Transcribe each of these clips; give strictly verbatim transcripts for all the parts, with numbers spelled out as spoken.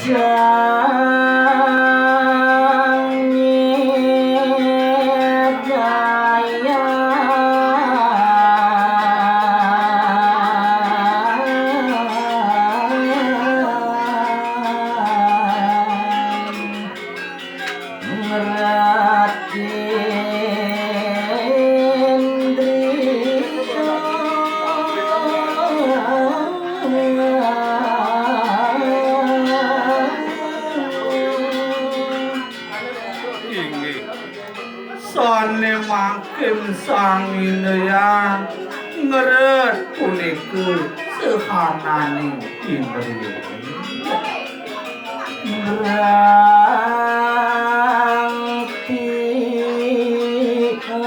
Sang Nyidaya ngerat indria. Inggih. Sané mangkin Sang Hinayang ngeret punika sahananing indria. Berarti ento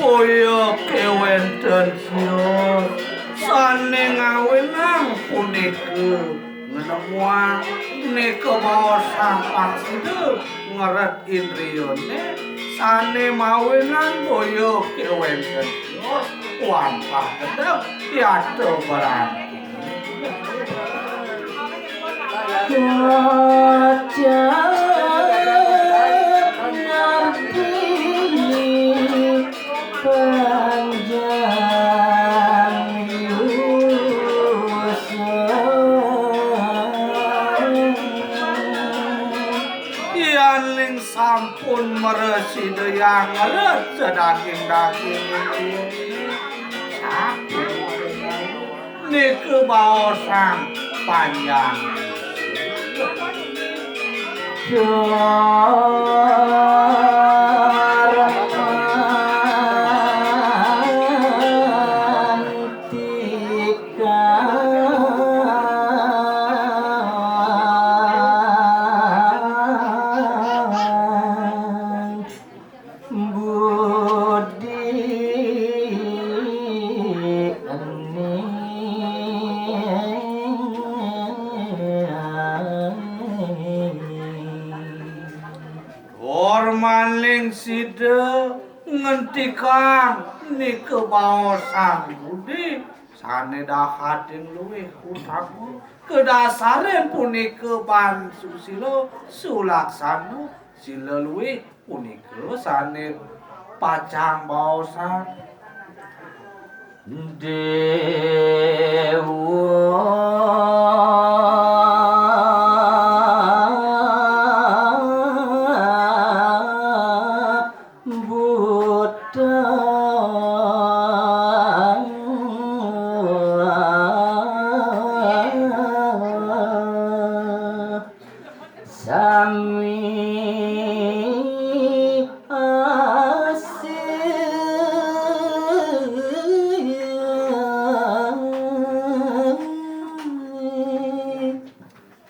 Boya kéwénten sios sané ngawinang punika ngenemuang nika baosang pang sida ngeret indriané sané mawinan boya kéwénten sios wantah kedeng yata baranti. Kocap ngarti panjang yuswa. Yaning sampun mresida yang ngeret sedaging-daging, sampun nika baosang panjang. Tikan budi ening. Tur malih sida ngentikang nika baosang budi sané dahating luih utama. Kadasarin punika ban susila sulaksana, sila luih punika sané pacang baosang. Déwa buta sami asih.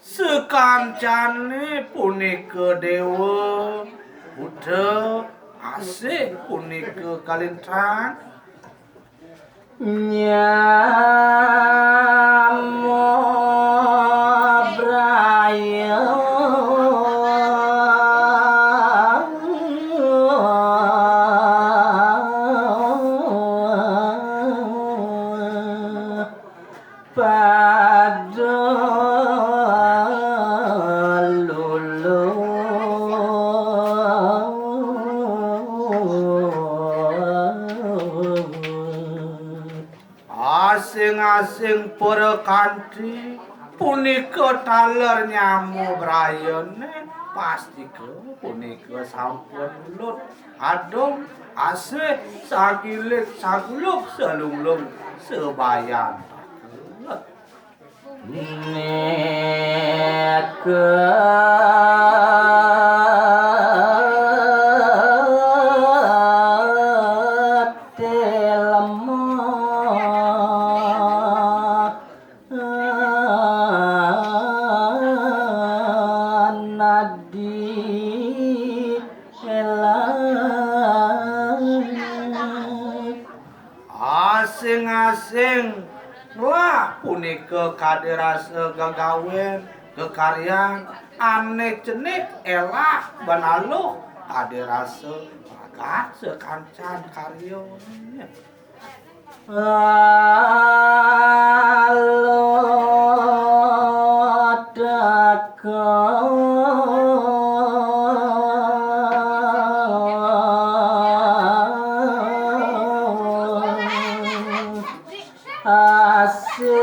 Sakancané punika déwa, buta, asih punika kalintang. Nyama braya pada lulu. Asing-asing para kanti punika taler nyama brayané, pastika punika sampun lut adum asih sagilik saguluk salunglung sabayan. Neka telemah nadi ela. Sing-asing lah punika kadi rasa gegawén, gekaryan, ané cenik élah banaluh kadi rasa ragat sakancan karyané. Asing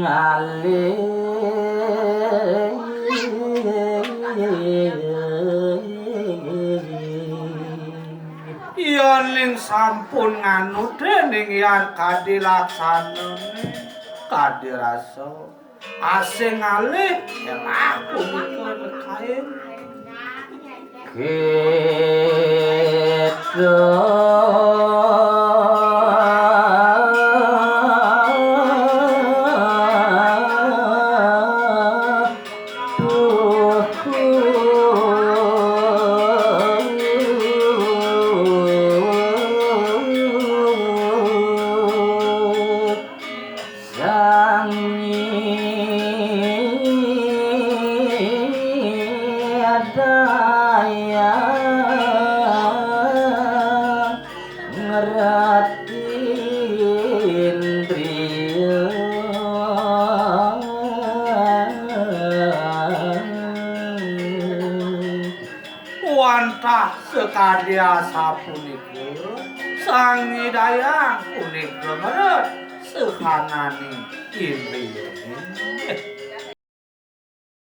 alih. Yéning sampun nganut déning yan kadi laksanané, kadi rasa asing alih, élah punika kain. Kita Sang nyidayang ngrati indriya. Wantah sakadi asapunika, Sang Nyidayang punika ngeret sahananing indriya.